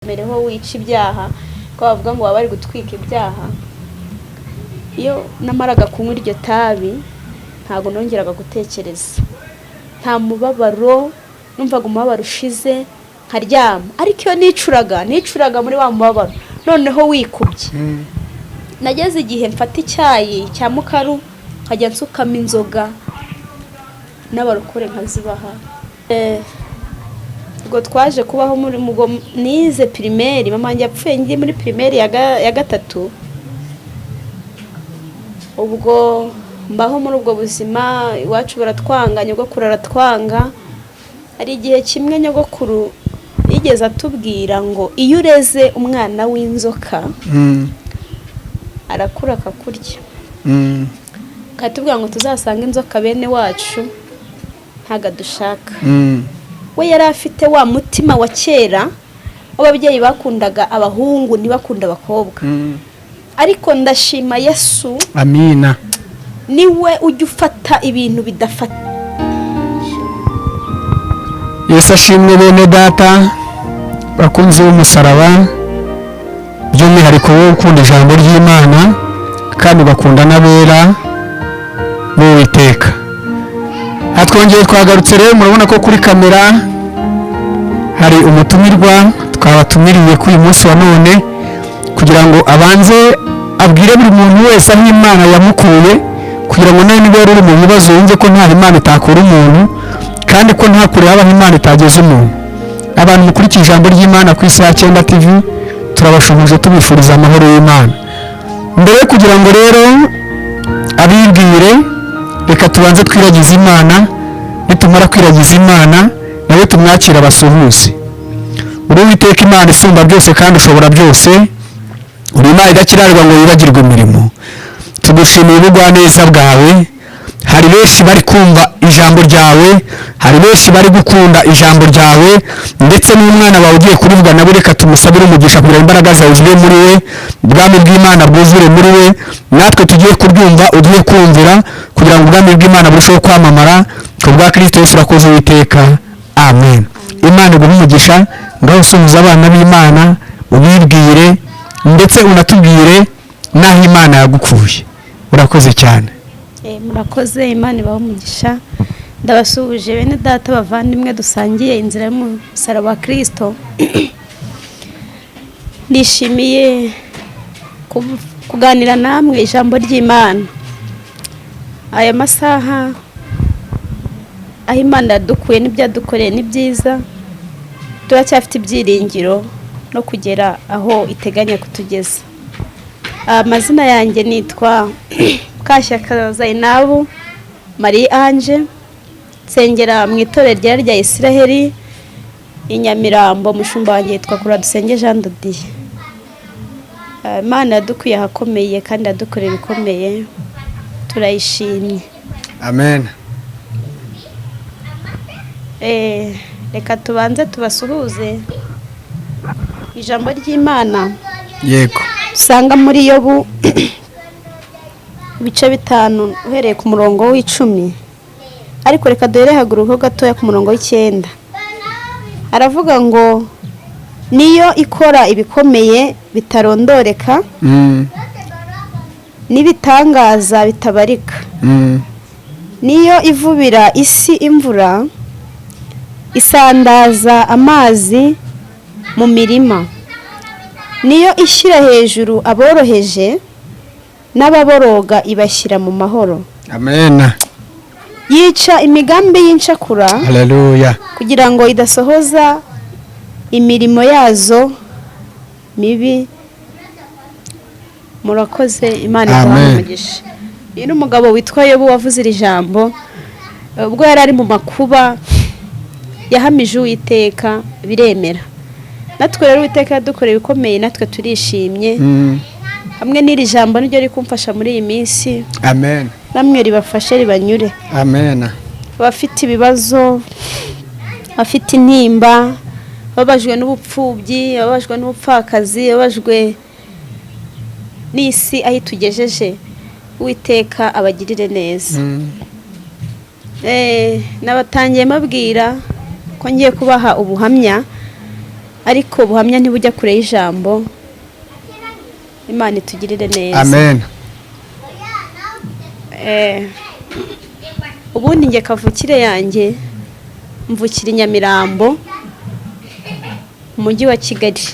Mereho wica ibyaha, ko bavuga ngo baba bari gutwika ibyaha. Iyo namaraga kunywa iryo tabi, ntabwo nongeraga gutekereza, nta mubabaro numvaga, umubabaro ushize nkaryama. Ariko iyo nicuraga, nicuraga muri wa mubabaro noneho wikubye. Nageze igihe mfata icyayi cya mukaru nkajya nsukamo inzoga n'abarokore nkazibaha. Ubwo twaje kubaho muri mugo nize primaire. Mama wanjye yapfuye ngiye muri primaire ya gatatu. Ubwo mbaho muri ubwo buzima, iwacu baratwanga, nyogokuru aratwanga. Hari igihe kimwe nyogokuru yigeze atubwira ngo iyo ureze umwana w'inzoka arakura akakurya. Akatubwira ngo tuzasange inzoka bene wacu ntabwo adushaka. We yari afite wa mutima wa kera w'ababyeyi bakundaga abahungu ntibakunda abakobwa. Ariko ndashima Yesu. Amina. Niwe ujya ufata ibintu bidafata. Yesu ashimwe, bene data bakunzi b'umusaraba, by'umwihariko wowe ukunda ijambo ry'Imana kandi ugakunda n'abera b'Uwiteka. Aha twongeye twagarutse rero, murabona ko kuri kamera hari umutumirwa twabatumiriye kuri uyu munsi wa none kugira ngo abanze abwire buri muntu wese aho Imana yamukuye, kugira ngo nawe niba yari uri mu bibazo yumve ko nta Imana itakura umuntu, kandi ko nta kure habaho Imana itageza umuntu. Abantu mukurikiye ijambo ry'Imana ku Isaha Cyenda TV, turabashuhuje, tubifuriza amahoro y'Imana. Mbere yo kugira ngo rero abibwire, reka tubanze twiragize Imana. Nitumara kwiragiza Imana, nawe tumwakire abasuhuze. Uri Uwiteka Imana isumba byose kandi ushobora byose, uri Imana idakiranirwa ngo yibagirwe imirimo. Tugushimiye ubugwaneza bwawe. Hari benshi bari kumva ijambo ryawe, hari benshi bari gukunda ijambo ryawe, ndetse n'umwana wawe ugiye kurivuga nawe reka tumusabire umugisha kugira ngo imbaraga zawe zibe muri we, ubwami bw'Imana bwuzure muri we, natwe tugiye kuryumva ugiye kumvira, kugira ngo ubwami bw'Imana burusheho kwamamara ku bwa Kirisito Yesu. Urakoze Uwiteka, amen. Imana iguhe umugisha. Ngaho usuhuza abana b'Imana, ubibwire ndetse unatubwire n'aho Imana yagukuye. Urakoze cyane. Murakoze, Imana ibahe umugisha. Ndabasuhuje bene data bavandimwe dusangiye inzira y'umusaraba wa Kirisito. Nishimiye kuganira namwe ijambo ry'Imana aya masaha. Aho Imana yadukuye n'ibyadukoreye ni byiza, turacyafite ibyiringiro no kugera aho iteganya kutugeza. Amazina yanjye nitwa Mukashyaka Zainabu Marie Ange, nsengera mu itorero ryera rya Isiraheli i Nyamirambo. Umushumba wanjye yitwa Kuradusenge Jean de Dieu. Imana yadukuye ahakomeye kandi yadukoreye ibikomeye, turayishimye. Amen. Reka tubanze tubasuhuze ijambo ry'Imana. Yego. Usanga muri Yobu ibice 5 uhereye ku murongo wa 10, ariko reka duhere haguruka gatoya ku murongo wa 9. Aravuga ngo niyo ikora ibikomeye bitarondoreka n'ibitangaza bitabarika. Niyo ivubira isi imvura, isandaza amazi mu mirima. Niyo ishyira hejuru aboroheje, n'ababoroga ibashyira mu mahoro. Amen. Yica imigambi y'incakura Haleluya. kugira ngo idasohoza imirimo yazo mibi. Murakoze, Imana iguhe Amen. umugisha. Uyu ni umugabo witwa Yobu wavuze iri jambo ubwo yari ari mu makuba, yahamije Uwiteka biremera. Natwe rero Uwiteka yadukoreye ibikomeye, natwe turishimye. Hamwe n'iri jambo niryo riri kumfasha muri iyi minsi. Amen. Namwe ribafashe, ribanyure. Amen. Abafite ibibazo, abafite intimba, babajwe n'ubupfubyi, babajwe n'ubupfakazi, babajwe n'isi aho itugejeje, Uwiteka abagirire neza. Nabatangiye mbabwira ko ngiye kubaha ubuhamya. Ariko ubuhamya ntibujya kure y'ijambo. Imana itugirire neza. Amen. Ubundi njye kavukire yanjye mvukira i Nyamirambo mu mujyi wa Kigali.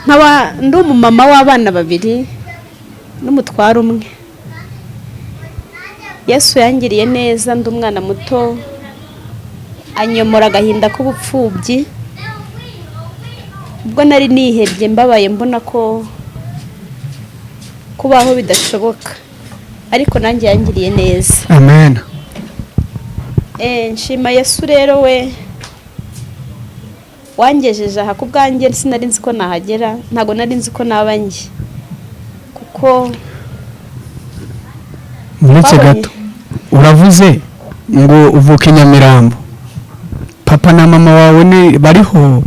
Nkaba ndi umumama w'abana babiri n'umutware umwe. Yesu yangiriye neza ndi umwana muto, anyomora agahinda k'ubupfubyi. Ubwo nari nihebye mbabaye mbona ko kubaho bidashoboka, ariko nanjye yangiriye neza. Amen. Nshima Yesu rero we wangejeje aha. Ku bwanjye sinari nzi ko nahagera, ntabwo nari nzi ko naba njye, kuko Uretse twabonye- gato, uravuze ngo uvuka i Nyamirambo, papa na mama wawe ni bariho?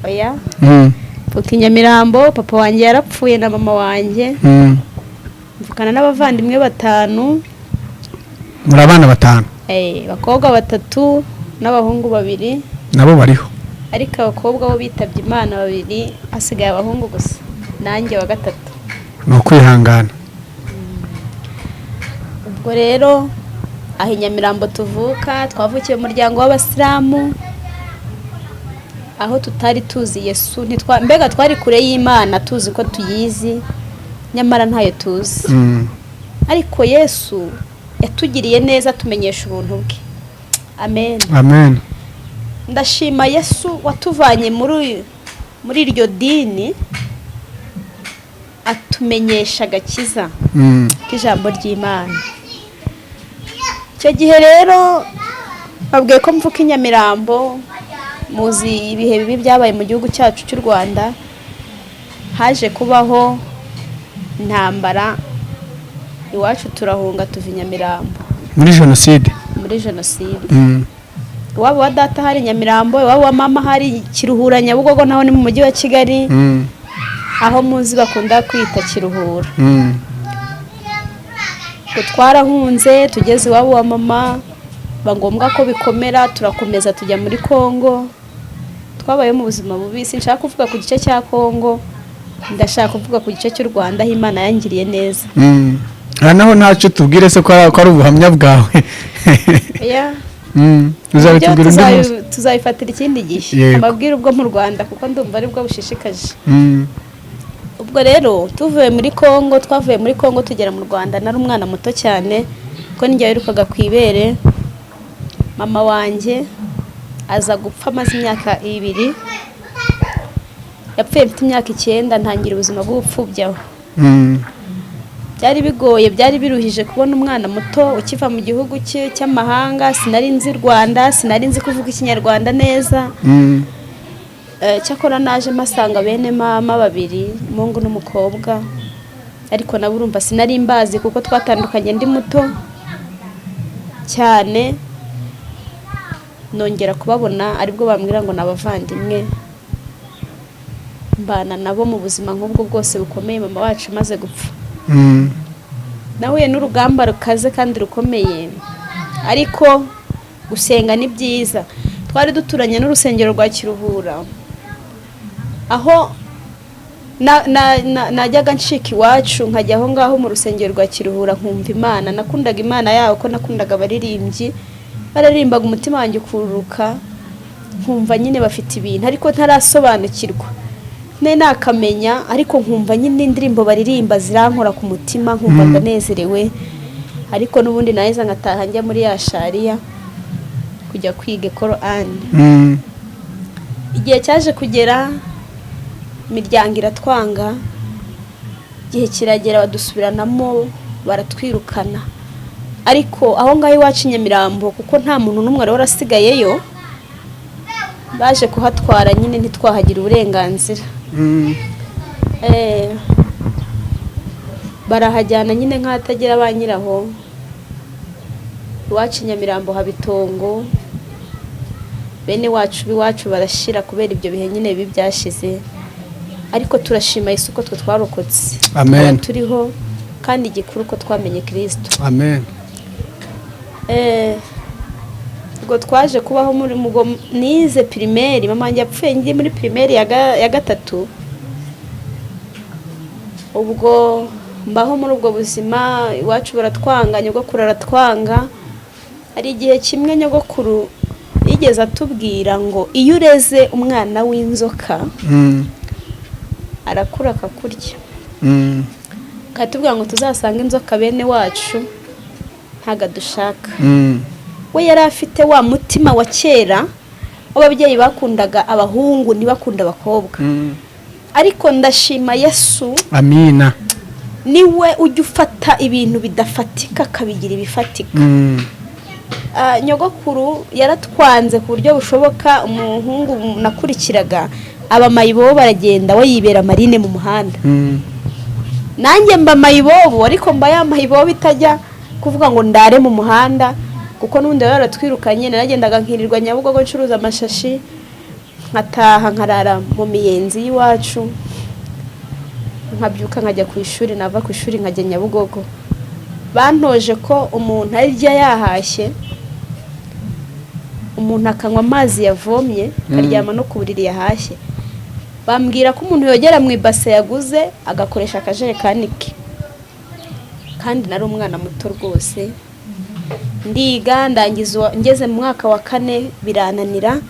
Oya. Mvuka i Nyamirambo, papa wanjye yarapfuye na mama wanjye. Mvukana n'abavandimwe batanu. Muri abana batanu? Abakobwa batatu n'abahungu babiri. Nabo bariho? Ariko abakobwa bo bitabye Imana babiri, hasigaye abahungu gusa nanjye wa gatatu. Ni ukwihangana. Ubwo rero aho i Nyamirambo tuvuka, twavukiye mu muryango w'abasilamu, aho tutari tuzi Yesu, mbega twari kure y'Imana, tuzi ko tuyizi nyamara ntayo tuzi. Ariko Yesu yatugiriye neza atumenyesha ubuntu bwe. Amen. Amen. Ndashima Yesu watuvanye muri iryo dini atumenyesha agakiza k'ijambo ry'Imana. Icyo gihe rero babwiye ko mvuka i Nyamirambo, muzi ibihe bibi byabaye mu gihugu cyacu cy'u Rwanda, haje kubaho intambara, iwacu turahunga tuva i Nyamirambo. Muri jenoside? Muri jenoside. Iwabo wa data hari Nyamirambo, iwabo wa mama hari Kiruhura Nyabugogo, naho ni mu mujyi wa Kigali, aho muzi bakunda kwita Kiruhura. Ubwo twarahunze tugeze iwabo wa mama, biba ngombwa ko bikomera, turakomeza tujya muri Kongo. Twabayeho mu buzima bubi. Sinshaka kuvuga ku gice cya Kongo, ndashaka kuvuga ku gice cy'u Rwanda aho Imana yangiriye neza. Aha naho ntacyo tubwire se ko ari ubuhamya bwawe? Oya. Uzabitubwira undi munsi. Tuzabifatira ikindi gihe. Yego. Amabwire ubwo mu Rwanda, kuko ndumva aribwo bushishikaje. Ubwo rero tuvuye muri Kongo, twavuye muri Kongo tugera mu Rwanda nari umwana muto cyane, ko ninjye wirukaga ku ibere. Mama wanjye aza gupfa amaze imyaka 2, yapfuye mfite imyaka 9, ntangira ubuzima bw'ubupfubyi aho. Byari bigoye, byari biruhije kubona umwana muto ukiva mu gihugu cye cy'amahanga. Sinari nzi Rwanda, sinari nzi kuvuga Ikinyarwanda neza. Cyakora naje mpasanga bene mama babiri, umuhungu n'umukobwa, ariko nabo urumva sinari mbazi kuko twatandukanye ndi muto cyane. Nongera kubabona aribwo bambwira ngo ni abavandimwe. Mbana nabo mu buzima nk'ubwo bwose bukomeye mama wacu amaze gupfa. Nahuye n'urugamba rukaze kandi rukomeye, ariko gusenga ni byiza. Twari duturanye n'urusengero rwa Kiruhura, aho najyaga ncika iwacu nkajya aho ngaho mu rusengero rwa Kiruhura nkumva Imana. Nakundaga Imana yaho ko nakundaga abaririmbyi, bararirimbaga umutima wanjye ukururuka, nkumva nyine bafite ibintu ariko ntarasobanukirwa ne nakamenya, ariko nkumva nyine indirimbo baririmba zirankora ku mutima, nkumva ndanezerewe. Ariko n'ubundi naheza nkataha njya muri ya shariya kujya kwiga Korani. Igihe cyaje kugera imiryango iratwanga, igihe kiragera badusubiranamo baratwirukana. Ariko aho ngaho iwacu i Nyamirambo, kuko nta muntu n'umwe wari warasigayeyo, baje kuhatwara nyine ntitwahagira uburenganzira. Barahajyana nyine nk'ahatagira ba nyiraho. Iwacu i Nyamirambo haba itongo, bene wacu b'iwacu barashira kubera ibyo bihe nyine bibi byashize. Ariko turashima Yesu ko twe twarokotse. Amen. Tukaba turiho, kandi igikuru ko twamenye Kirisito. Amen. Ubwo twaje kubaho muri mugo nize primaire, mama wanjye yapfuye ndi muri primaire ya gatatu. Ubwo mbaho muri ubwo buzima, iwacu baratwanga, nyogokuru aratwanga. Hari igihe kimwe nyogokuru yigeze atubwira ngo iyo ureze umwana w'inzoka arakura akakurya. Akatubwira ngo tuzasange inzoka bene wacu ntago adushaka. We yari afite wa mutima wa kera w'ababyeyi bakundaga abahungu ntibakunda abakobwa. Ariko ndashima Yesu. Amina. Niwe ujya ufata ibintu bidafatika akabigira ibifatika. Nyogokuru yaratwanze ku buryo bushoboka. Umuhungu nakurikiraga aba mayibobo baragenda, we yibera marine mu muhanda. Nanjye mba mayibobo, ariko mba ya mayibobo itajya kuvuga ngo ndare mu muhanda, kuko n'ubundi baba baratwirukanye. Naragendaga nkirirwa Nyabugogo ncuruza amashashi, nkataha nkarara mu miyenzi y'iwacu, nkabyuka nkajya ku ishuri, nava ku ishuri nkajya Nyabugogo. Bantoje ko umuntu arya yahashye, umuntu akanywa amazi yavomye, akaryama no ku buriri yahashye. Bambwira ko umuntu yogera mu ibase yaguze, agakoresha akajerekani ke. Kandi nari umwana muto rwose. Ndiga ndangiza, ngeze mu mwaka wa kane birananira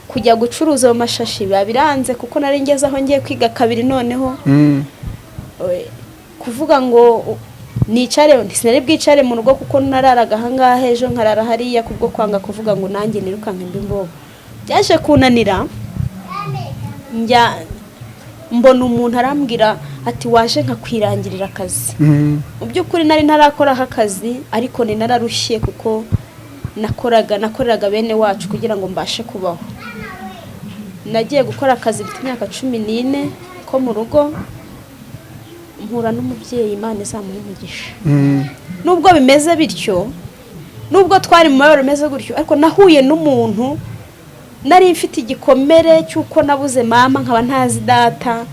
kujya gucuruza ayo mashashi, biba biranze kuko nari ngeze aho ngiye kwiga kabiri noneho. Kuvuga ngo nicare, sinari bwicare mu rugo kuko nararaga ahangaha, ejo nkarara hariya, kubwo kwanga kuvuga ngo nanjye nirukanke mbi imbobo. Byaje kunanira, njya mbona umuntu arambwira ati: "Waje nkakwirangirira akazi?" Mu by'ukuri nari ntarakoraho akazi, ariko ni nararushye kuko nakoreraga bene wacu kugira ngo mbashe kubaho. Nagiye gukora akazi mfite imyaka 14 ko mu rugo, mpura n'umubyeyi, Imana izamuha umugisha. Nubwo bimeze bityo, nubwo twari mu mabara ameze gutyo, ariko nahuye n'umuntu. Nari mfite igikomere cy'uko nabuze mama, nkaba ntazi data,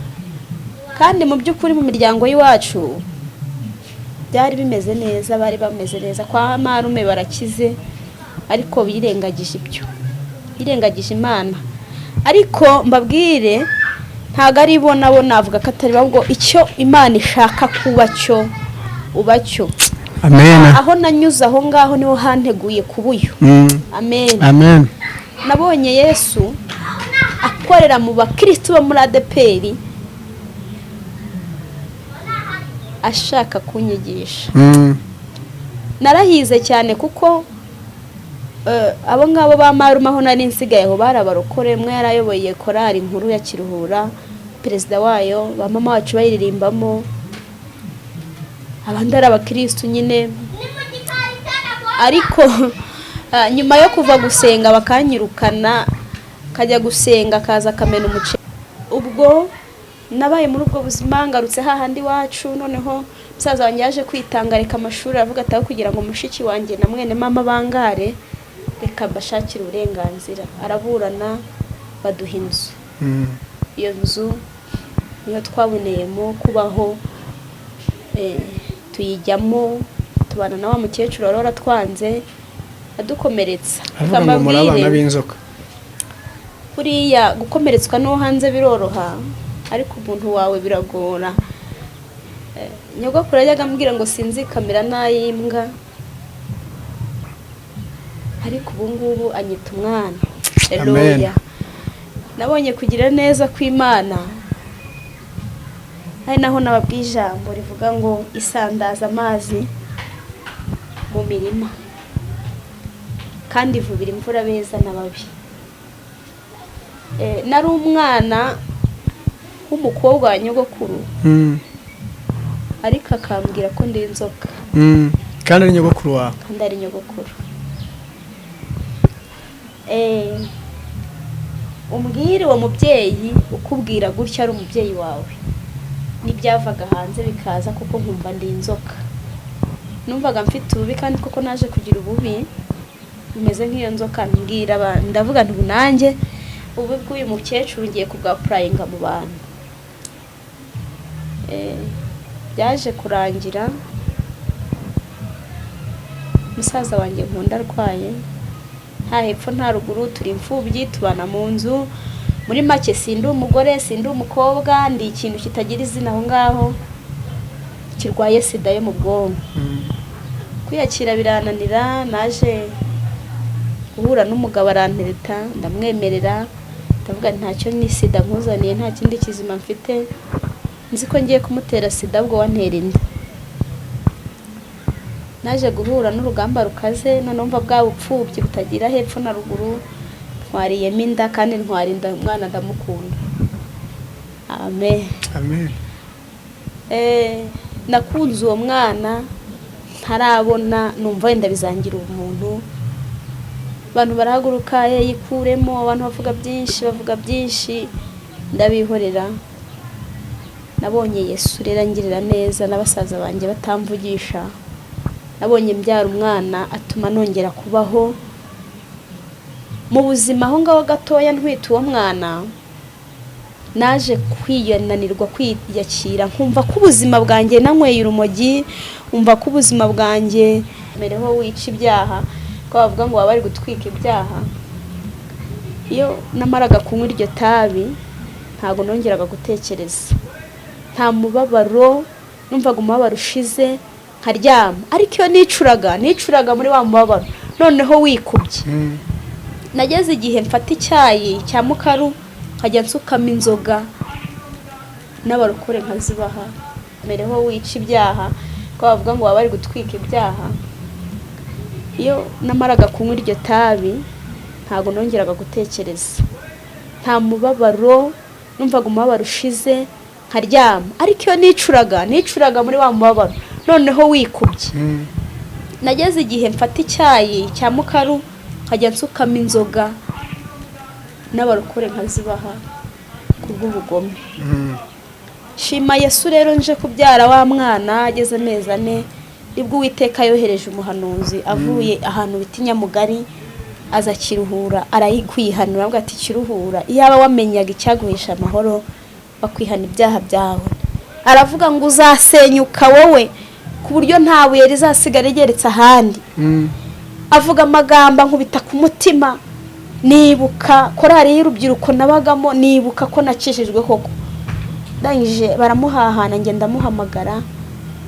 kandi mu by'ukuri mu miryango y'iwacu byari bimeze neza, bari bameze neza, kwa marume barakize, ariko birengagije ibyo, birengagije Imana. Ariko mbabwire, ntabwo ari bo, nabo navuga ko atari bo, ahubwo icyo Imana ishaka kuba cyo uba cyo. Amen. Aho nanyuze aho ngaho niho hanteguye kuba uyu. Amen. Amen. Nabonye Yesu akorera mu bakirisitu bo muri ADEPR, ashaka kunyigisha. Narahize cyane kuko abo ngabo ba marume aho nari nsigaye aho bari abarokore. Umwe yarayoboye korali nkuru ya Kiruhura, perezida wayo, ba mama wacu bayiririmbamo, abandi ari abakirisitu nyine. Ariko nyuma yo kuva gusenga bakanyirukana, akajya gusenga akaza akamena umuceri. Ubwo nabaye muri ubwo buzima, ngarutse hahandi iwacu. Noneho musaza wanjye yaje kwitanga, reka amashuri, aravuga ati: "Aho kugira ngo mushiki wanjye na mwene mama bangare, reka mbashakire uburenganzira." Araburana, baduha inzu. Iyo nzu niyo twaboneyemo kubaho, tuyijyamo, tubana na wa mukecuru wari waratwanze adukomeretsa. Avuga ngo muri abana Mbabwire, b'inzoka. Buriya gukomeretswa n'uwo hanze biroroha, ariko umuntu wawe biragora. Nyogokuru yajyaga ambwira ngo sinzikamira n'ay'imbwa, ariko ubu ngubu anyita umwana. Haleluya. Nabonye kugira neza kw'Imana. Hari naho nababwiye ijambo rivuga ngo isandaza amazi mu mirima kandi ivubira imvura beza n'ababi. Nari umwana w'umukobwa wa nyogokuru, ariko akambwira ko ndi inzoka. Kandi ari nyogokuru wawe. Kandi ari nyogokuru. Umbwire uwo mubyeyi ukubwira gutya ari umubyeyi wawe, n'ibyavaga hanze bikaza kuko nkumva ndi inzoka. Numvaga mfite ububi, kandi koko naje kugira ububi bumeze nk'iyo nzoka. Mbwira abantu, ndavuga nti ubu nanjye ububi bw'uyu mukecuru ngiye kubwapurayinga mu bantu. Byaje kurangira Musaza wanjye nkunda arwaye, nta hepfo nta ruguru, turi imfubyi, tubana mu nzu. Muri make sindi umugore, sindi umukobwa, ndi ikintu kitagira izina aho ngaho, kirwaye sida yo mu bwonko. Kwiyakira birananira. Naje guhura n'umugabo arantereta, ndamwemerera, ndavuga nti ntacyo, ni sida nkuzaniye, nta kindi kizima mfite. Nzi ko ngiye kumutera sida, ubwo wantera inda. Naje guhura n'urugamba rukaze, noneho mva bwa bupfubyi butagira hepfo na ruguru, ntwariyemo inda, kandi ntwara inda umwana ndamukunda, amen. Amen. Nakunze uwo mwana ntarabona, numva wenda bizangira ubumuntu. Abantu barahaguruka, yikuremo, abantu bavuga byinshi, bavuga byinshi, ndabihorera. Nabonye Yesu rero angirira neza na basaza banjye batamvugisha. Nabonye mbyara umwana atuma nongera kubaho mu buzima. Aho ngaho gatoya ntwite uwo mwana, naje kwiyananirwa kwiyakira, nkumva ko ubuzima bwanjye nanyweye urumogi, nkumva ko ubuzima bwanjye mereho wica ibyaha, ko bavuga ngo baba bari gutwika ibyaha. Iyo namaraga kunywa iryo tabi ntabwo nongeraga gutekereza, nta mubabaro, numvaga umubabaro ushize nkaryama. Ariko iyo nicuraga, nicuraga muri wa mubabaro noneho wikubye. Nageze igihe mfata icyayi cya mukaru nkajya nsukamo inzoga n'abarokore nkazibaha. Mereho wica ibyaha, ko bavuga ngo baba bari gutwika ibyaha. Iyo namaraga kunywa iryo tabi ntabwo nongeraga gutekereza, nta mubabaro, numvaga umubabaro ushize nkaryama. Ariko iyo nicuraga, nicuraga muri wa mubabaro noneho wikubye. Nageze igihe mfata icyayi cya mukaru nkajya nsukamo inzoga n'abarokore nkazibaha kubw'ubugome. Shima Yesu rero, nje kubyara wa mwana ageze amezi 4, nibwo Uwiteka yohereje umuhanuzi avuye ahantu bita Nyamugari, aza Kiruhura, arayikwihanura, avuga ati: "Kiruhura, iyaba wamenyaga icyaguhisha amahoro bakwihana ibyaha byawe." Aravuga ngo uzasenyuka wowe ku buryo nta buye rizasigara rigeretse ahandi. Avuga amagambo ankubita ku mutima. Nibuka korari y'urubyiruko nabagamo, nibuka ko nakijijwe koko. Ndangije baramuhahana, ngenda ndamuhamagara,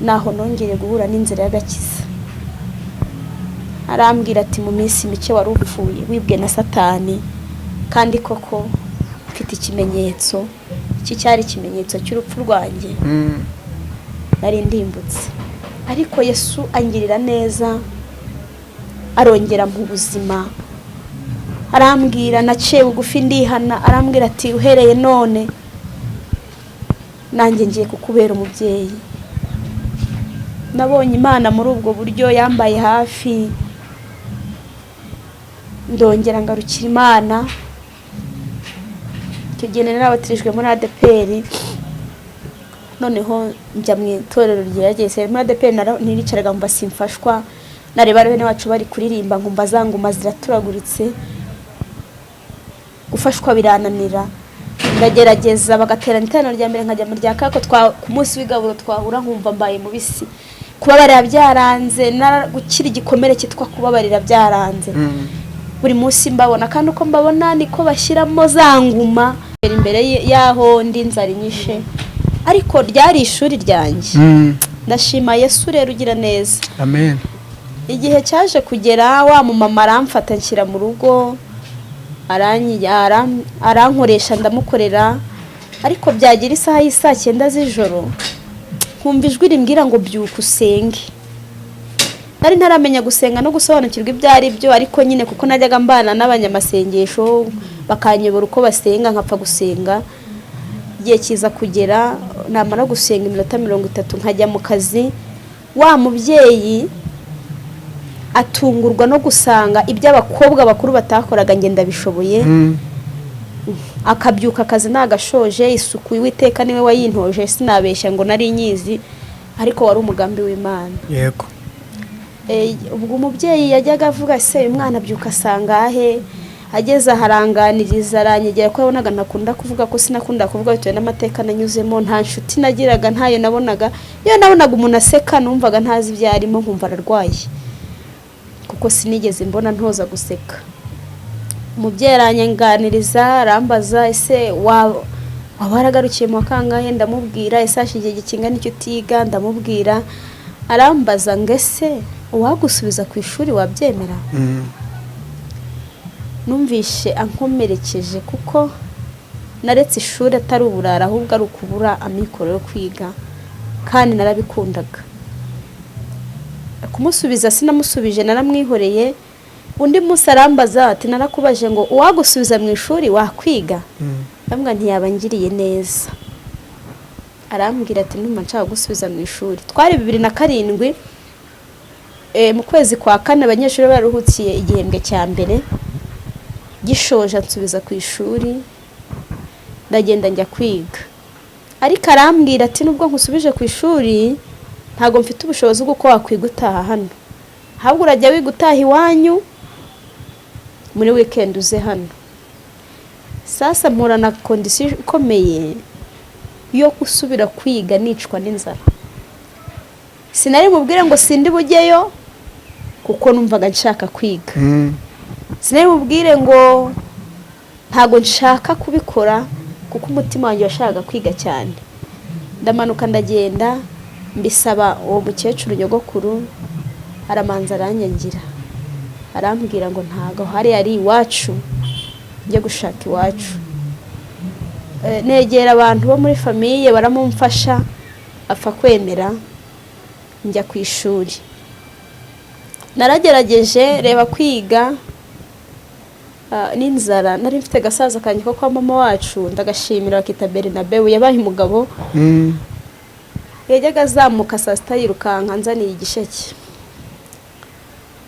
naho nongeye guhura n'inzira y'agakiza. Arambwira ati: "Mu minsi mike wari upfuye, wibwe na Satani." Kandi koko mfite ikimenyetso, iki cyari ikimenyetso cy'urupfu rwanjye. Nari ndimbutse, ariko Yesu angirira neza, arongera mu buzima. Arambwira, naciye bugufi ndihana, arambwira ati: "Uhereye none nanjye ngiye kukubera umubyeyi." Nabonye Imana muri ubwo buryo yambaye hafi, ndongera ngarukira Imana. Icyo gihe nari nabatirijwe muri ADEPR, noneho njya mu itorero ryerageze muri ADEPR. Niricaraga mba simfashwa, nareba bene wacu bari kuririmba nkumva za nguma ziraturaguritse. Gufashwa birananira, ndagerageza, bagaterana iteraniro rya mbere nkajya mu rya kako, ku munsi w'igaburo twahura nkumva mbaye mubisi. Kubabarira byaranze, gukira igikomere cyitwa kubabarira byaranze. Buri munsi mbabona, kandi uko mbabona niko bashyiramo za nguma imbere y'aho ndi, inzara inyishe. Ariko ryari ishuri ryanjye. Ndashima Yesu rero ugira neza. Amen. Igihe cyaje kugera, wa mumama aramfata nshyira mu rugo, arankoresha, ndamukorera. Ariko byagira isaha y'isaa 9 z'ijoro nkumva ijwi rimbwira ngo: "Byuka usenge." Nari ntaramenya gusenga no gusobanukirwa ibyo ari byo, ariko nyine kuko najyaga mbana n'abanyamasengesho bakanyobora uko basenga, nkapfa gusenga. Igihe kiza kugera, namara gusenga iminota 30 nkajya mu kazi. Wa mubyeyi atungurwa no gusanga ibyo abakobwa bakuru batakoraga ngenda ndabishoboye. Akabyuka, akazi nagashoje, isuku Uwiteka niwe wayintoje, sinabeshya ngo nari nyizi, ariko wari umugambi w'Imana. Ubwo umubyeyi yajyaga avuga: "Se uyu mwana abyuka asanga ahe?" Ageze aharanganiriza, aranyegera, ko yabonaga ntakunda kuvuga, ko sinakunda kuvuga bitewe n'amateka nanyuzemo. Nta nshuti nagiraga, ntayo nabonaga. Iyo nabonaga umuntu aseka numvaga ntazi ibyo arimo, nkumva ararwaye. Kuko sinigeze mbona ntoza guseka. Umubyeyi aranyanganiriza, arambaza: "Ese waba waragarukiye mu wa kangahe?" Ndamubwira. "Ese hashize igihe kingana icyo utiga?" Ndamubwira. Arambaza ngo: "Ese uwagusubiza ku ishuri wabyemera?" Numvishe ankomerekeje, kuko naretse ishuri atari uburara, ahubwo ari ukubura amikoro yo kwiga, kandi narabikundaga. Kumusubiza sinamusubije, naramwihoreye. Undi munsi arambaza ati: "Narakubaje ngo uwagusubiza mu ishuri wakwiga?" Ndamubwira ntiyaba ngiriye neza. Arambwira ati: "Ndumva nshaka gusubiza mu ishuri." Twari 2007, mu kwezi kwa kane, abanyeshuri baruhukiye igihembwe cya mbere gishoje, ansubiza ku ishuri, ndagenda njya kwiga. Ariko arambwira ati: "Nubwo nkusubije ku ishuri, ntabwo mfite ubushobozi bw'uko wakwiga utaha hano, ahubwo urajya wiga utaha iwanyu, muri weekend uze hano." Sasa mpura na condition ikomeye yo gusubira kwiga nicwa n'inzara. Sinari mubwire ngo sindi bujyeyo, kuko numvaga nshaka kwiga. Sinari mubwire ngo ntabwo nshaka kubikora, kuko umutima wanjye washakaga kwiga cyane. Ndamanuka ndagenda, mbisaba uwo mukecuru nyogokuru, aramanza aranyangira, arambwira ngo ntabwo hari ari iwacu, njye gushaka iwacu. Negera abantu bo muri famille baramumfasha, apfa kwemera, njya ku ishuri. Naragerageje, reba, kwiga n'inzara. Nari mfite gasaza kanjye ko kwa mama wacu, ndagashimira, bakita Bernabe, yabaye umugabo. Yajyaga azamuka saa sita yirukanka nzaniye igisheke.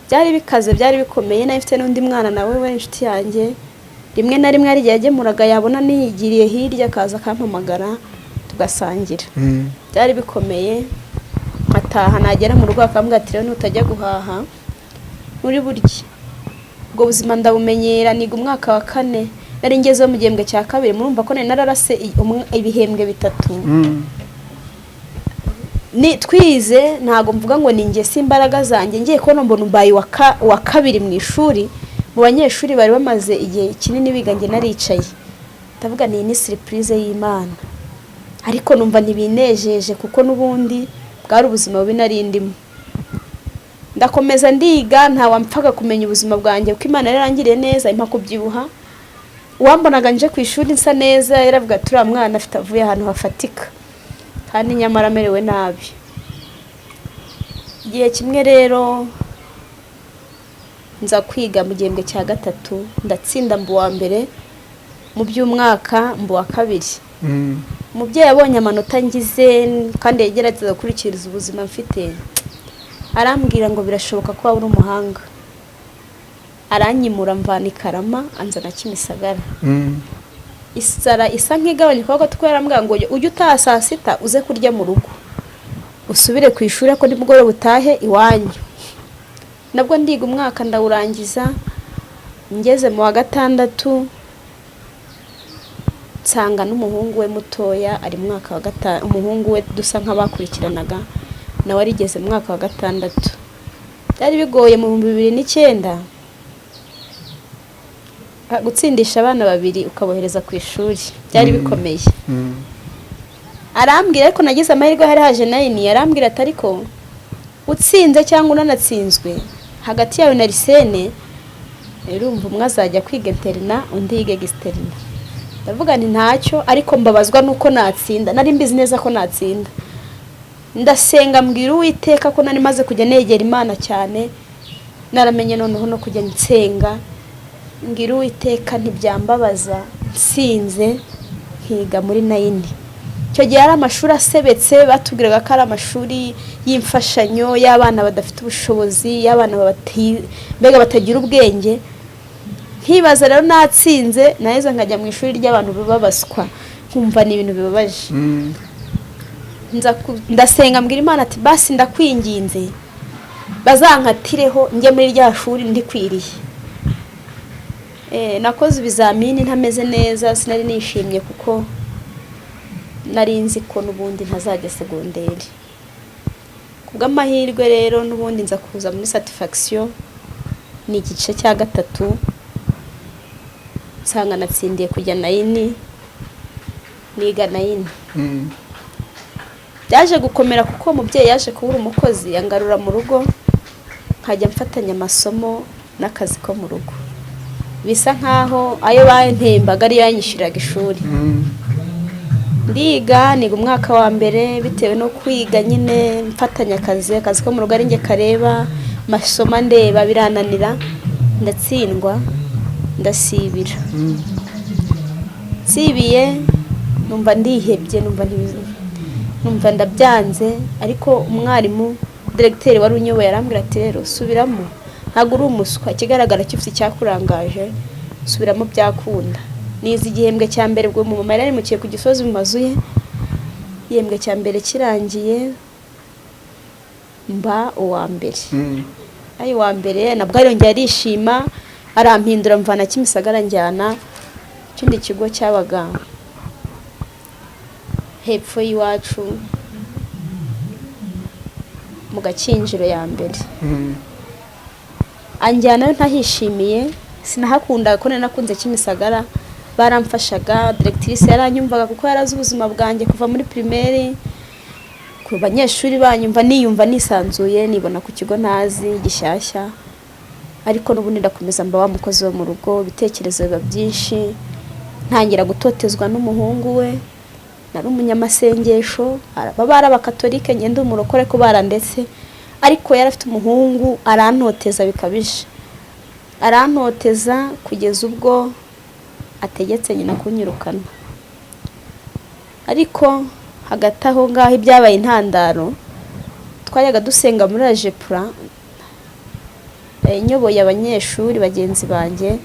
Byari bikaze, byari bikomeye. Nari mfite n'undi mwana nawe we inshuti yanjye, rimwe na rimwe hari igihe yagemuraga, yabona niyigiriye hirya akaza akampamagara tugasangira. Byari bikomeye. Nkataha, nagera mu rugo akambwira ati: "Rero nutajya guhaha nturi burye." Ubwo buzima ndabumenyera, niga umwaka wa kane. Nari ngezeho mu gihembwe cya kabiri, murumva ko nari nararase ibihembwe bitatu. Ni twize, ntabwo mvuga ngo ni njye, si imbaraga zanjye. Ngiye kubona mbona mbaye uwa kabiri mu ishuri mu banyeshuri bari bamaze igihe kinini biga, njye naricaye. Ndavuga ni surprise y'Imana, ariko numva ntibinejeje, kuko n'ubundi bwari ubuzima bubi nari ndimo. Ndakomeza ndiga, ntawampfaga kumenya ubuzima bwanjye, kuko Imana yarangiriye neza impa kubyibuha. Uwambonaga nje ku ishuri nsa neza yaravuga ati: "Uriya mwana afite avuye ahantu hafatika," kandi nyamara amerewe nabi. Igihe kimwe rero nza kwiga mu gihembwe cya gatatu, ndatsinda, mba uwa mbere mu by'umwaka, mba uwa kabiri. Umubyeyi abonye amanota ngize, kandi yagerageza gukurikiriza ubuzima mfite, arambwira ngo: "Birashoboka ko waba uri umuhanga." Aranyimura, mvana i Karama anzana Kimisagara. Isara isa nk'igabanyuka kuko kuko yarambwira ngo: "Ujye utaha saa sita, uze kurya mu rugo, usubire ku ishuri, ariko nimugoroba utahe iwanyu." Nabwo ndiga, umwaka ndawurangiza. Ngeze mu wa gatandatu, nsanga n'umuhungu we mutoya ari mu mwaka wa gatanu. Umuhungu we dusa nk'abakurikiranaga nawe arigeze mu mwaka wa gatandatu. Byari bigoye mu 2009 gutsindisha abana babiri ukabohereza ku ishuri, byari bikomeye. Arambwira, ariko nagize amahirwe, hari haje nine. Arambwira ati: "Ariko utsinze cyangwa unanatsinzwe, hagati yawe na Arisene, urumva umwe azajya kwiga internat, undi yige externat." Ndavuga nti ntacyo, ariko mbabazwa nuko natsinda. Nari mbizi neza ko natsinda. Ndasenga, mbwira Uwiteka ko nari maze kujya negera Imana cyane, naramenye noneho no kujya nsenga. Mbwira Uwiteka, ntibyambabaza nsinze nkiga muri nine. Icyo gihe ari amashuri asebetse, batubwiraga ko ari amashuri y'imfashanyo, y'abana badafite ubushobozi, y'abana mbega batagira ubwenge. Nkibaza rero natsinze naheza nkajya mu ishuri ry'abantu babaswa, nkumva ni ibintu bibabaje. Ndasenga, mbwira Imana ati: "Basi ndakwinginze, bazankatireho njye muri rya shuri ndikwiriye." Nakoze ibizamini ntameze neza, sinari nishimye, kuko nari nzi ko n'ubundi ntazajya segonderi. Ku bw'amahirwe rero n'ubundi nza kuza muri satisfaction. Ni igice cya gatatu, nsanga natsindiye kujya nine, niga nine. Byaje gukomera kuko umubyeyi yaje kubura umukozi, yangarura mu rugo, nkajya mfatanya amasomo n'akazi ko mu rugo, bisa nkaho ayo bampembaga ariyo yanyishyuriraga ishuri. Ndiga, niga umwaka wa mbere. Bitewe no kwiga nyine mfatanya akazi ko mu rugo ari njye kareba, amasomo ndeba, birananira, ndatsindwa, ndasibira. Nsibiye numva ndihebye, numva ndabyanze. Ariko umwarimu diregiteri wari unyoboye arambwira ati: "Rero subiramo, ntabwo uri umuswa, ikigaragara cyo ufite icyakurangaje, subiramo byakunda." Nize igihembwe cya mbere. Ubwo mama yari yarimukiye ku Gisozi mu mazu ye. Igihembwe cya mbere kirangiye mba uwa mbere, ayi uwa mbere nabwo arongera arishima, arampindura, mvana Kimisagara njyana ikindi kigo cyabaga hepfo y'iwacu mu Gakinjiro ya mbere. Anjyanayo ntahishimiye, sinahakundaga ko nari nakunze Kimisagara. Baramfashaga, directrice yaranyumvaga kuko yarazi ubuzima bwanjye kuva muri primaire, ku banyeshuri banyumva, niyumva nisanzuye, nibona ku kigo ntazi gishyashya. Ariko n'ubundi ndakomeza mba wa mukozi wo mu rugo. Ibitekerezo biba byinshi, ntangira gutotezwa n'umuhungu we. Nari umunyamasengesho, baba bari abakatolike, ngenda umurokore ko barandetse. Ariko yari afite umuhungu, arantoteza bikabije, arantoteza kugeza ubwo ategetse nyina kunyirukana. Ariko hagati aho ngaho ibyabaye intandaro, twajyaga dusenga muri AJEPRA, nyoboye abanyeshuri bagenzi banjye,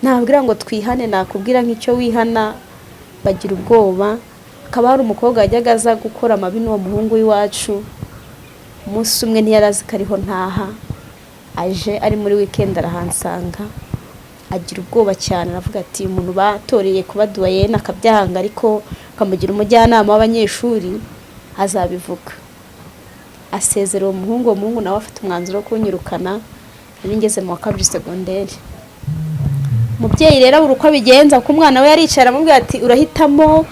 nabwira ngo twihane, nakubwira nk'icyo wihana bagira ubwoba. Hakaba hari umukobwa wajyaga aza gukora amabi n'uwo muhungu w'iwacu. Umunsi umwe ntiyari azi ko ariho ntaha, aje ari muri weekend arahansanga, agira ubwoba cyane, aravuga ati: "Umuntu batoreye kuba doyenne akabyanga, ariko akamugira umujyanama w'abanyeshuri, azabivuga." Asezera uwo muhungu. Uwo muhungu nawe afite umwanzuro wo kunyirukana. Nari ngeze mu wa kabiri segonderi. Umubyeyi rero abura uko abigenza kuko umwana we yaricaye aramubwira ati: "Urahitamo,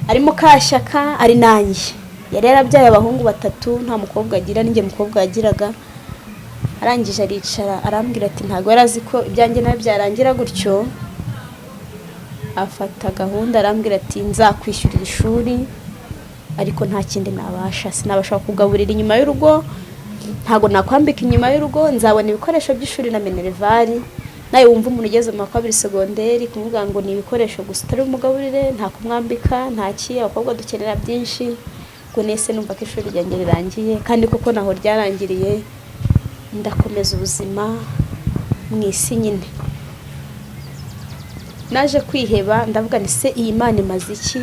ari Mukashyaka, ari nanjye." Yari yarabyaye abahungu batatu, nta mukobwa agira, ninjye mukobwa yagiraga. Arangije aricara arambwira ati, ntabwo yari azi ko ibyanjye nawe byarangira gutyo. Afata gahunda, arambwira ati: "Nzakwishyurira ishuri, ariko nta kindi nabasha, sinabasha kugaburira inyuma y'urugo, ntabwo nakwambika inyuma y'urugo. Nzabona ibikoresho by'ishuri na minerval." Nawe wumva umuntu ugeze mu wa kabiri segonderi, kumubwira ngo ni ibikoresho gusa, utari bumugaburire, nta kumwambika, nta ki, abakobwa dukenera byinshi. Ubwo nese numva ko ishuri ryanjye rirangiye, kandi koko naho ryarangiriye. Ndakomeza ubuzima mu isi nyine. Naje kwiheba, ndavuga ni se iyi Mana imaze iki?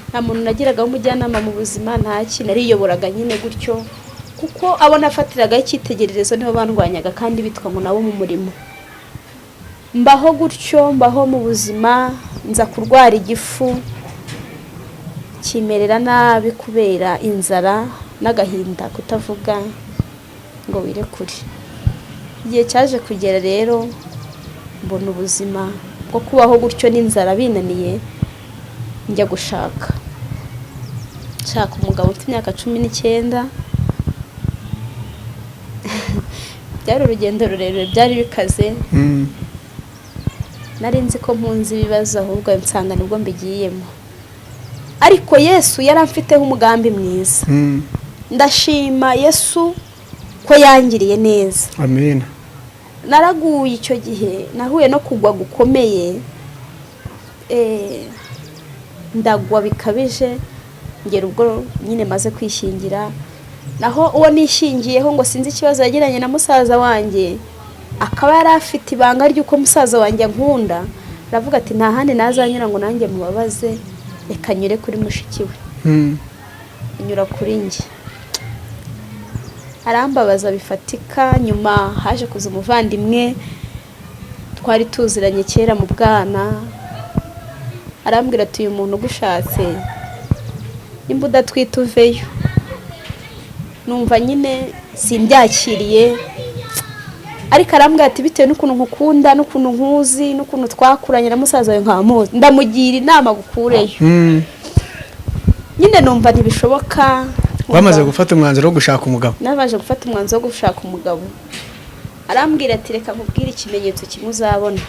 Nta muntu nagiragaho umujyanama mu buzima, nta ki, nariyoboraga nyine gutyo, kuko abo nafatiragaho icyitegererezo nibo bandwanyaga kandi bitwa ngo nabo mu murimo. Mbaho gutyo, mbaho mu buzima, nza kurwara igifu kimerera nabi kubera inzara n'agahinda, kutavuga ngo wirekure. Igihe cyaje kugera rero mbona ubuzima bwo kubaho gutyo n'inzara binaniye, njya gushaka, nshaka umugabo ufite imyaka 19. Byari urugendo rurerure, byari bikaze. Nari nzi ko mpunze ibibazo, ahubwo nsanga nibwo mbigiyemo. Ariko Yesu yari amfiteho umugambi mwiza. Ndashima Yesu ko yangiriye neza. Amen. Naraguye icyo gihe, nahuye no kugwa gukomeye, ndagwa bikabije, ngera ubwo nyine maze kwishingira. Naho uwo nishingiyeho, ngo sinzi ikibazo yagiranye na musaza wanjye, akaba yari afite ibanga ry'uko musaza wanjye ankunda, aravuga ati: "Nta handi nazanyura ngo nanjye mubabaze, reka nyure kuri mushiki we." Anyura kuri njye, arambabaza bifatika. Nyuma haje kuza umuvandimwe twari tuziranye kera mu bwana, arambwira ati: "Uyu muntu ugushatse, nimba udatwite uveyo." Numva nyine simbyakiriye. Ariko arambwira ati: "Bitewe n'ukuntu nkukunda, n'ukuntu nkuzi, n'ukuntu twakuranye na musaza wawe nkamuzi, ndamugira inama gukureyo." Nyine numva ntibishoboka. Wamaze gufata umwanzuro wo gushaka umugabo? Nabanje gufata umwanzuro wo gushaka umugabo. Arambwira ati: "Reka nkubwire ikimenyetso kimwe uzabona."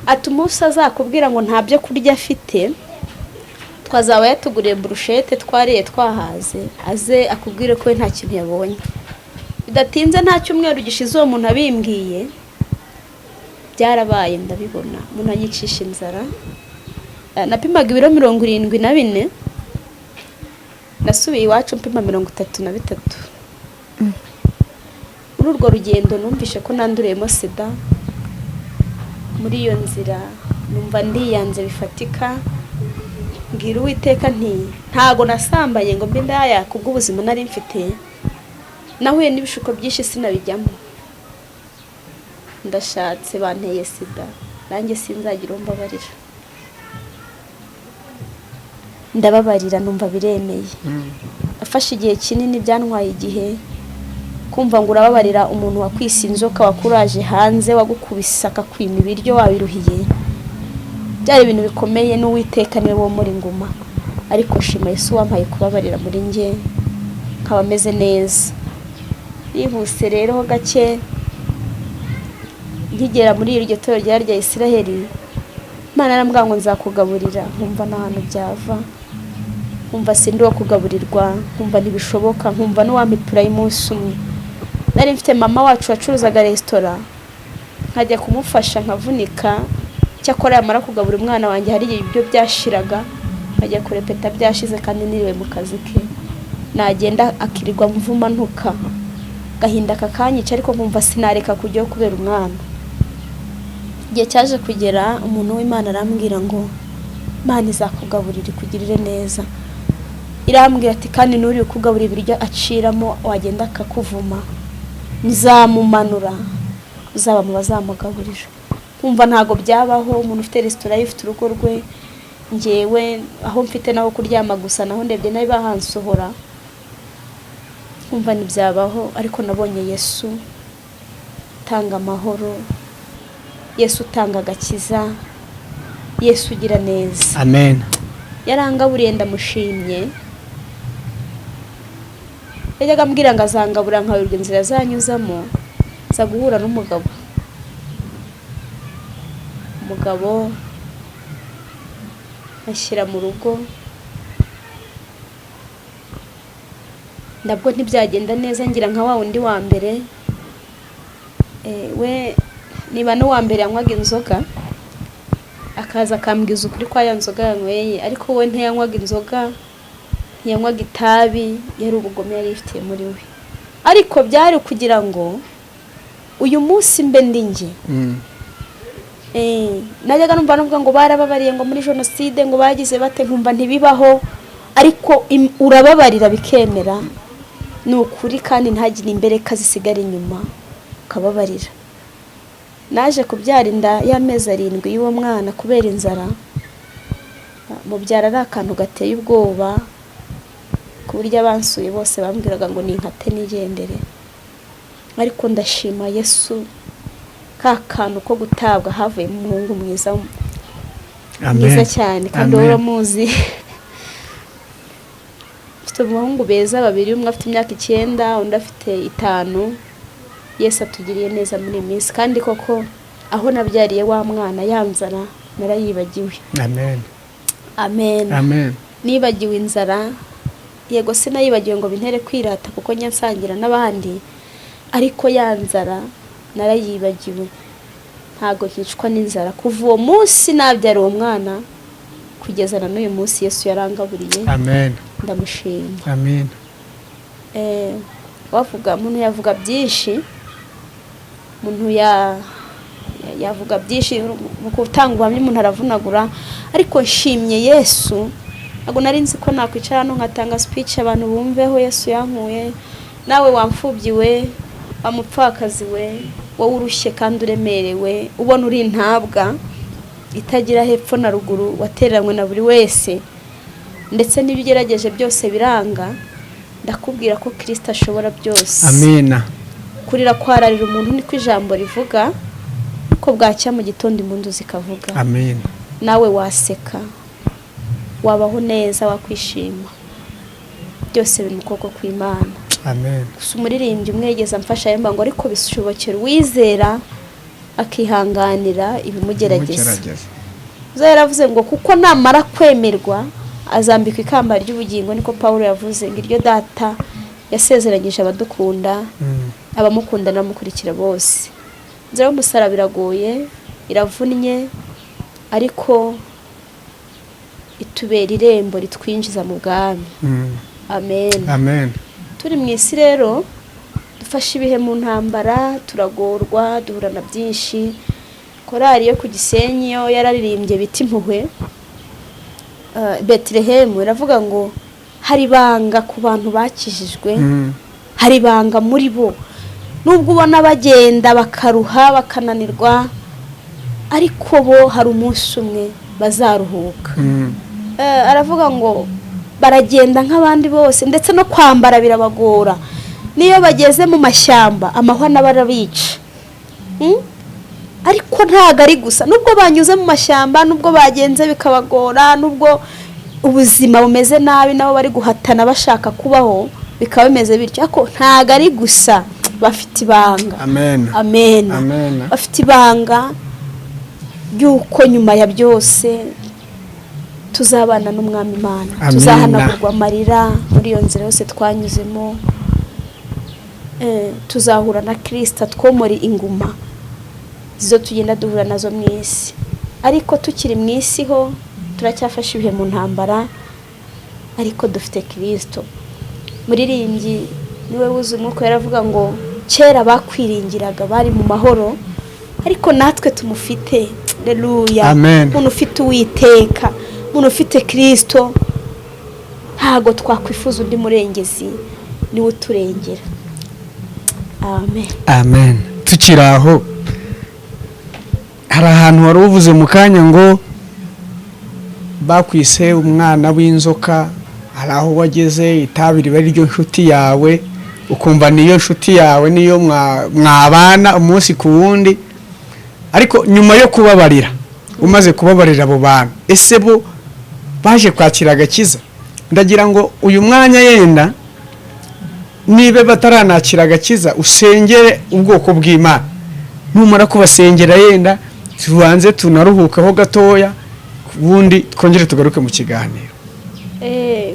Ati: "Umunsi azakubwira ngo nta byo kurya afite, twazaba yatuguriye burushete, twariye twahaze, aze akubwire ko we nta kintu yabonye." Bidatinze, nta cyumweru gishize uwo muntu abimbwiye, byarabaye, ndabibona, umuntu anyicisha inzara. Napimaga ibiro 74, nasubiye iwacu mpima 33. Muri urwo rugendo numvishe ko nanduriyemo sida. Muri iyo nzira numva ndiyanze bifatika, mbwira Uwiteka nti: "Ntago nasambanye ngo mbe indaya kubw'ubuzima nari mfite, nahuye n'ibishuko byinshi sinabijyamo. Ndashatse banteye sida, nanjye sinzagira uwo mbabarira." Ndababarira, numva biremeye. Afashe igihe kinini, byantwaye igihe kumva ngo urababarira umuntu wakwise inzoka, wakuraje hanze, wagukubise, akakwima ibiryo wabiruhiye. Byari ibintu bikomeye, n'Uwiteka niwe wo muri nguma. Ariko shima Yesu wampaye kubabarira muri njye, nkaba meze neza. Nihuse rero ho gake, nkigera muri iryo torero ryari rya Isiraheli, Imana yarambwira ngo nzakugaburira, nkumva nta hantu byava, nkumva sindi uwo kugaburirwa, nkumva ntibishoboka, nkumva n'uwampa ipura y'umunsi umwe. Nari mfite mama wacu wacuruzaga resitora, nkajya kumufasha nkavunika. Cyakora yamara kugaburira umwana wanjye, hari igihe ibyo byashiraga, nkajya kurepeta byashize kandi niriwe mu kazi ke. Nagenda akirirwa mvuma, ntuka, gahinda kakanyica, ariko nkumva sinareka kujyaho kubera umwana. Igihe cyaje kugera, umuntu w'Imana arambwira ngo Imana izakugaburira, ikugirire neza. Irambwira ati: "Kandi n'uri kugaburira ibiryo aciramo, wagenda akakuvuma, nzamumanura, uzaba mu bazamugaburira." Nkumva ntabwo byabaho, umuntu ufite resitora ye, ufite urugo rwe, ngewe aho mfite naho kuryama gusa, naho ndebye nabi bahansohora, nkumva ntibyabaho. Ariko nabonye Yesu utanga amahoro, Yesu utanga agakiza, Yesu ugira neza. Amen. Yarangaburiye, ndamushimye. Yajyaga ambwira ngo azangabura, nkayoberwa inzira azanyuzamo. Nza guhura n'umugabo, umugabo ashyira mu rugo. Nabwo ntibyagenda neza, ngira nka wa wundi wa mbere. We niba n'uwa mbere yanywaga inzoga, akaza akambwiza ukuri kwa ya nzoga yanyweye, ariko we ntiyanywaga inzoga, ntiyanywaga itabi, yari ubugome yari yifitiye muri we. Ariko byari kugira ngo uyu munsi mbe ndi njye. Najyaga numva nuvuga ngo barababariye, ngo muri jenoside ngo bagize bate, nkumva ntibibaho. Ariko urababarira bikemera, ni ukuri, kandi ntagire imbereka zisigara inyuma, ukababarira. Naje kubyara inda y'amezi 7 y'uwo mwana kubera inzara. Mubyara ari akantu gateye ubwoba, ku buryo abansuye bose bambwiraga ngo ninkate nigendere. Ariko ndashima Yesu, ka kantu ko gutabwa havuyemo umuhungu mwiza, mwiza cyane, kandi wowe Amen. uramuzi. Mfite abahungu beza babiri, umwe afite imyaka 9, undi afite 5. Yesu atugiriye neza muri iyi minsi, kandi koko aho nabyariye wa mwana, ya nzara narayibagiwe. Amen. Amen. Amen. Nibagiwe inzara, yego sinayibagiwe ngo bintere kwirata, kuko njya nsangira n'abandi, ariko ya nzara narayibagiwe, ntabwo nkicwa n'inzara. Kuva uwo munsi nabyara uwo mwana kugeza na n'uyu munsi, Yesu yarangaburiye. Amen. Ndamushima. Amen. Wavuga, umuntu yavuga byinshi, umuntu yavuga byinshi. Mu gutanga ubuhamya umuntu aravunagura, ariko nshimye Yesu. Ntabwo nari nzi ko nakwicara hano nkatanga speech, abantu bumveho Yesu yankuye. Nawe wamfubyiwe, wamupfakazi we, wowe urushye kandi uremerewe, ubona uri intabwa itagira hepfo na ruguru, watereranywe na buri wese, ndetse n'ibyo ugerageje byose biranga, ndakubwira ko Kirisita ashobora byose. Amina. Kurira kwararira umuntu, niko ijambo rivuga, ko bwacya mu gitondo impundu zikavuga. Amen. Nawe waseka, wabaho neza, wakwishima, byose biri mu kuboko kw'Imana. Amen. Gusa umuririmbyi umwe yigeze amfasha yemba ngo: "Ariko bishobokera uwizera akihanganira ibimugerageza." Mugerageza. Uza yaravuze ngo kuko namara kwemerwa azambikwa ikamba ry'ubugingo. Niko Paul yavuze ngo iryo Data yasezeranyije abadukunda, abamukunda n'abamukurikira bose. Inzira y'umusaraba iragoye, iravunnye, ariko itubera irembo ritwinjiza mu bwami. Amen. Amen. Turi mu isi rero, dufashe ibihe mu ntambara, turagorwa, duhura na byinshi. Korali yo ku Gisenyi yo yararirimbye bita Impuhwe Betelehemu, iravuga ngo hari ibanga ku bantu bakijijwe, hari ibanga muri bo, nubwo ubona bagenda bakaruha, bakananirwa, ariko bo hari umunsi umwe bazaruhuka. Aravuga ngo baragenda nk'abandi bose, ndetse no kwambara birabagora, n'iyo bageze mu mashyamba amahwa n'abarabica. Ariko ntabwo ari gusa, nubwo banyuze mu mashyamba, nubwo bagenze bikabagora, nubwo ubuzima bumeze nabi, nabo bari guhatana bashaka kubaho, bikaba bimeze bityo, ariko ntabwo ari gusa, bafite ibanga. Amen. Amen. Amen. Bafite ibanga ry'uko nyuma ya byose tuzabana n'Umwami Imana. Amina. Tuzahanagurwa amarira muri iyo nzira yose twanyuzemo. Tuzahura na Kirisita, twomore inguma izo tugenda duhura nazo mu isi. Ariko tukiri mu isi ho turacyafashe ibihe mu ntambara, ariko dufite Kirisito. Muririmbyi niwe wuzuye umwuka, yaravuga ngo kera bakwiringiraga bari mu mahoro, ariko natwe tumufite. Reluya. Amen. Umuntu ufite Uwiteka, umuntu ufite Kirisito, ntago twakwifuza undi murengezi, niwe uturengera. Amen. Amen. Tukiri aho, hari ahantu wari uvuze mu kanya ngo bakwise umwana w'inzoka. Hari aho wageze itabi riba ari ryo nshuti yawe, ukumva niyo nshuti yawe, niyo mwabana umunsi ku wundi. Ariko nyuma yo kubabarira, umaze kubabarira abo bantu, ese bo baje kwakira agakiza? Ndagira ngo uyu mwanya, yenda niba bataranakira agakiza, usengere ubwoko bw'Imana. Numara kubasengera, yenda tubanze tunaruhukaho gatoya, ubundi twongere tugaruke mu kiganiro.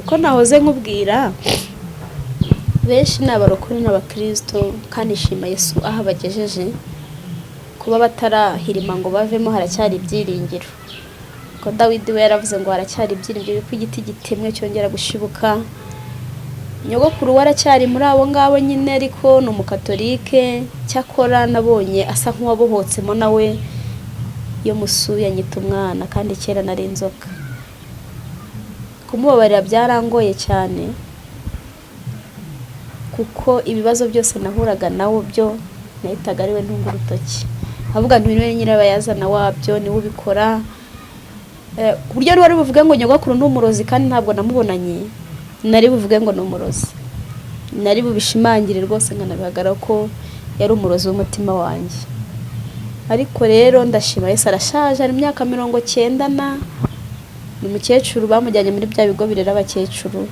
Ko nahoze nkubwira, benshi ni abarokore n'abakirisito, kandi shima Yesu aho abagejeje. Kuba batarahirima ngo bavemo, haracyari ibyiringiro. Ko Dawidi we yaravuze ngo haracyari ibyiringiro ko igiti gitemwe cyongera gushibuka. Nyogokuru we aracyari muri abo ngabo nyine, ariko ni umukatolike. Cyakora nabonye asa nk'uwabohotsemo nawe, iyo musuye anyita umwana, kandi kera nari inzoka. Kumubabarira byarangoye cyane, kuko ibibazo byose nahuraga nawe byo nahitaga ari we ntunga urutoki, avuga nti niwe nyirabayazana wabyo, niwe ubikora. Ku buryo wari buvuge ngo nyogokuru ni umurozi, kandi ntabwo namubonanye, nari buvuge ngo ni umurozi, nari bubishimangire rwose, nkanabihagarara ko yari umurozi w'umutima wanjye. Ariko rero ndashima Yesu, arashaje, ari imyaka 90 na, ni umukecuru. Bamujyanye muri bya bigo birera abakecuru,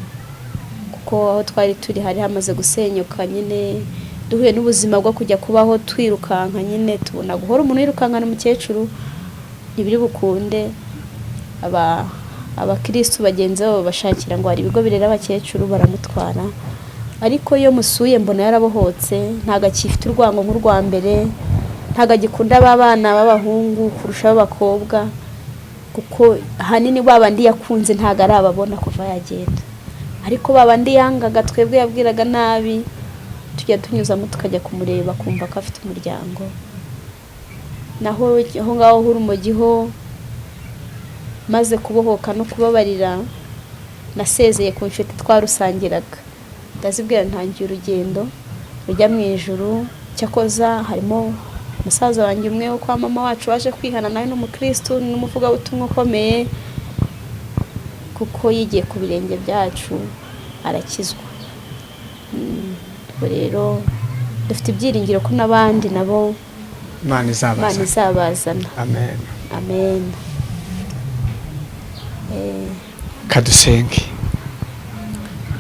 kuko aho twari turi hari hamaze gusenyuka nyine, duhuye n'ubuzima bwo kujya kubaho twirukanka nyine, tubona guhora umuntu yirukankana umukecuru ntibiri bukunde. Aba abakirisitu bagenzi babo bashakira ngo hari ibigo birera abakecuru, baramutwara. Ariko iyo musuye mbona yarabohotse, ntabwo akifite urwango nk'urwa mbere, ntabwo agikunda ba bana b'abahungu kurusha ab'abakobwa, kuko ahanini ba bandi yakunze ntabwo arababona kuva yagenda. Ariko ba bandi yangaga, twebwe yabwiraga nabi, tujya tunyuzamo tukajya kumureba, kumva ko afite umuryango. Naho aho ngaho h'urumogi ho, maze kubohoka no kubabarira, nasezeye ku nshuti twarusangiraga, ndazibwira ntangiye urugendo rujya mu ijuru. Cyakoza harimo musaza wanjye umwe wo kwa mama wacu waje kwihana, nawe ni umukirisitu, ni n'umuvugabutumwa ukomeye, kuko yigiye ku birenge byacu arakizwa. Ubwo rero Dufite ibyiringiro ko n'abandi nabo Imana Imana izabazana. izabazana. Amen. Amen. Kadusenge.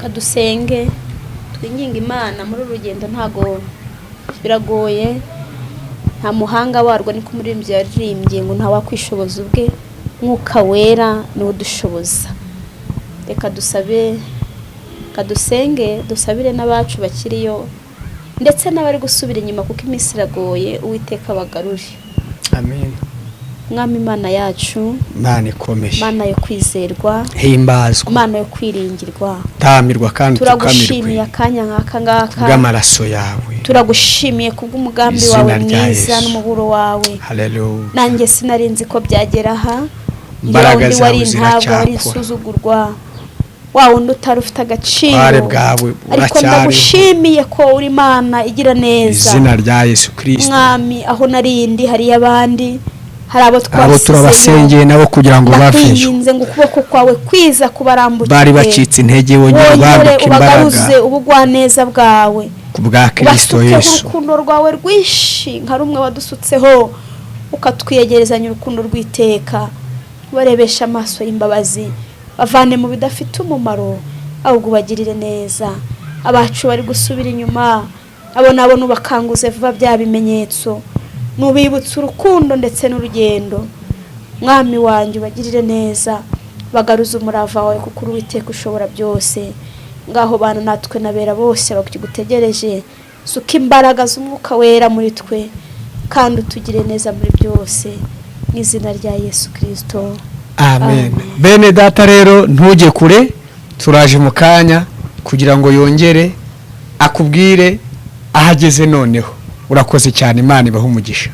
Kadusenge, twinginga Imana muri uru rugendo. Ntago biragoye, nta muhanga warwo, niko umuririmbyi yaririmbye ngo ntawakwishoboza ubwe, Mwuka Wera niwe udushoboza. Reka dusabe, kadusenge, dusabire n'abacu bakiriyo ndetse n'abari gusubira inyuma, kuko iminsi iragoye. Uwiteka bagarure. Amen. Mwami Imana yacu, Imana ikomeye, Imana yo kwizerwa, himbazwa, Imana yo kwiringirwa, tamirwa kandi turagushimiye tukamirwe akanya nk'aka ngaka bw'amaraso yawe. Turagushimiye kubw'umugambi Izina wawe rya mwiza Yesu. n'umuburo wawe. Haleluya. Nanjye sinari nzi ko byagera aha. Imbaraga Wa wundi zawe wari intabwa, wari ziracyakora. insuzugurwa, wa wundi utari ufite agaciro, Ubutware bwawe ariko buracyariho. ndagushimiye ko uri Imana igira neza. Izina rya Yesu Kirisito. Mwami, aho narindi hariyo abandi, hari abo Abo twasizeyo. turabasengeye nabo kugira ngo baveyo. Ndakwinginze ngo ukuboko kwawe kwiza kubarambukire. Bari bacitse intege, wongere Wongere ubambike imbaraga ubagaruze ubugwaneza bwawe, ku bwa Kirisito ubasukeho Yesu. urukundo rwawe rwinshi nka rumwe wadusutseho, ukatwiyegerezanya urukundo rw'iteka. Ubarebesha amaso y'imbabazi, bavane mu bidafite umumaro, ahubwo ubagirire neza. Abacu bari gusubira inyuma, abo nabo nubakanguze vuba bya bimenyetso, nubibutse urukundo ndetse n'urugendo. Mwami wanjye, ubagirire neza, bagaruze umurava wawe, kuko uri Uwiteka ushobora byose. Ngaho bana natwe nabera bose bakigutegereje. Suka imbaraga z'Umwuka Wera muri twe kandi utugire neza muri byose, mu izina rya Yesu Kirisito. Amen. Amen. Bene data rero, ntujye kure, turaje mu kanya kugira ngo yongere akubwire ahageze noneho. Urakoze cyane, Imana ibahe umugisha.